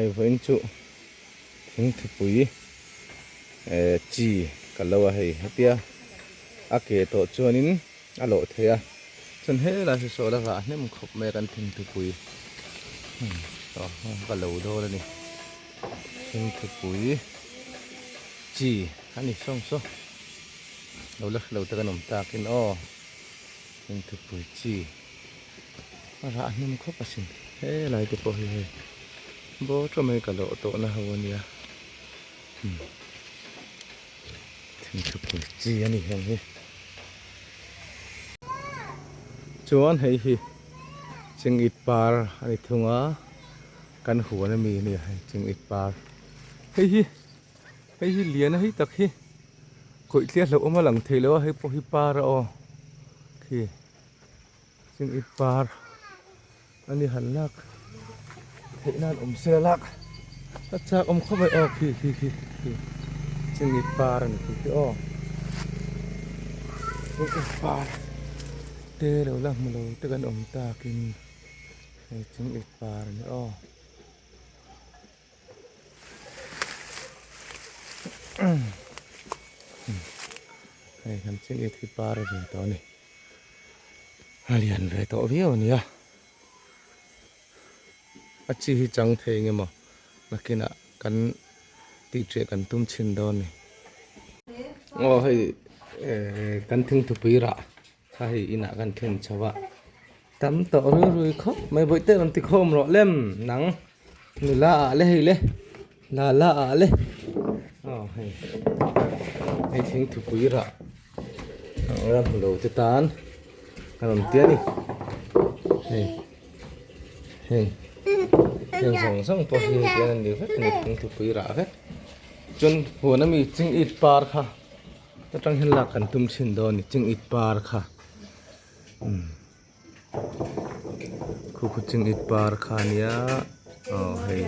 Hei vawiin chu thingthupui eh chi ka lo a hei hetia a ke tawh chuanin a lawh thei a chuan helai hi saw la rah hnem khawp mai a kan thingthupui aw ka lo dawn a ni thingthupui chi a ni sawng saw lo la hrelo te kan awm takin aw thingthupui chi. A rah hnem khawp asin helai te pawh hi hei bawr tawh mai ka lawh tawh na ho ania umm thingthupui chi a ni heng hi chuan hei hi chingit par a ni thung a kan huan ami a nia hei chingit par hei hi hei hi lian a hei tak hi khawih tliah hlauh awm a lang thei lo a hei pawh hi par a aw khi. Chingit par a ni han lak theih nan awm se lak a chak awm khawp mai aw khi khi khi khi chingit par a ni khi khi aw chingit par te lo la hmu lo te kan awm takin hei chingit par a ni aw. Hei kan chingit hi par a ve tawh a ni. A lian ve tawh viau a nia. A chi hi chang thei eng emaw nakinah kan tih ṭiah kan tum chhin dawn a ni. Aw hei eh kan thingthupui rah kha hei inah kan then chho a tam tawh rui rui khawp mai bawihte rawn ti khawm rawh lem nang nula ah le hei le lala ah le aw hei hei thingthupui rah. Ram hmu lo te tan a rawn ti a ni hei hei heng zawng zawng pawh hi hetiang a ni vek a ni thingthupui rah vek chuan huan ami chingit par kha atang hian lak kan tum thin dawn a ni chingit par kha umm khu khu chingit par kha a nia aw hei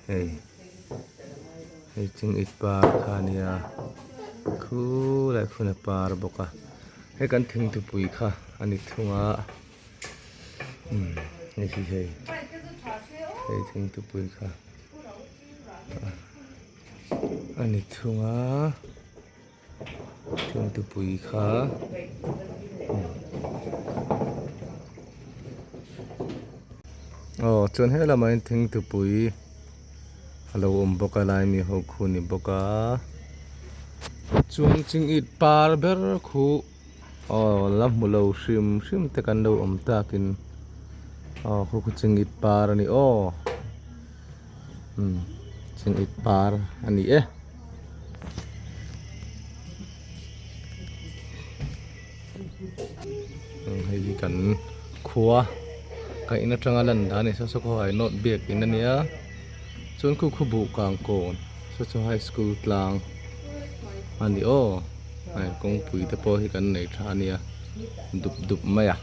hei. Hei chingit par kha a nia khulai khun a par bawk a hei kan thingthupui kha a ni thung a umm hei hi hei hei thingthupui kha a ni thung a thingthupui kha aw chuan he lamah hian thingthupui a lo awm bawk a lai mi ho khu a ni bawk a chuan chingit par ber khu aw la hmu lo hrim hrim te kan lo awm takin aw khu khu chingit par a ni aw umm chingit par a ni e. Hei hi kan khua ka in atanga lan dan a ni saw saw khaw hai nawt biak in a nia chuan khu khu buh kang kawn saw saw high school tlang a ni aw hei kawngpui te pawh hi kan nei tha a nia dup dup mai a.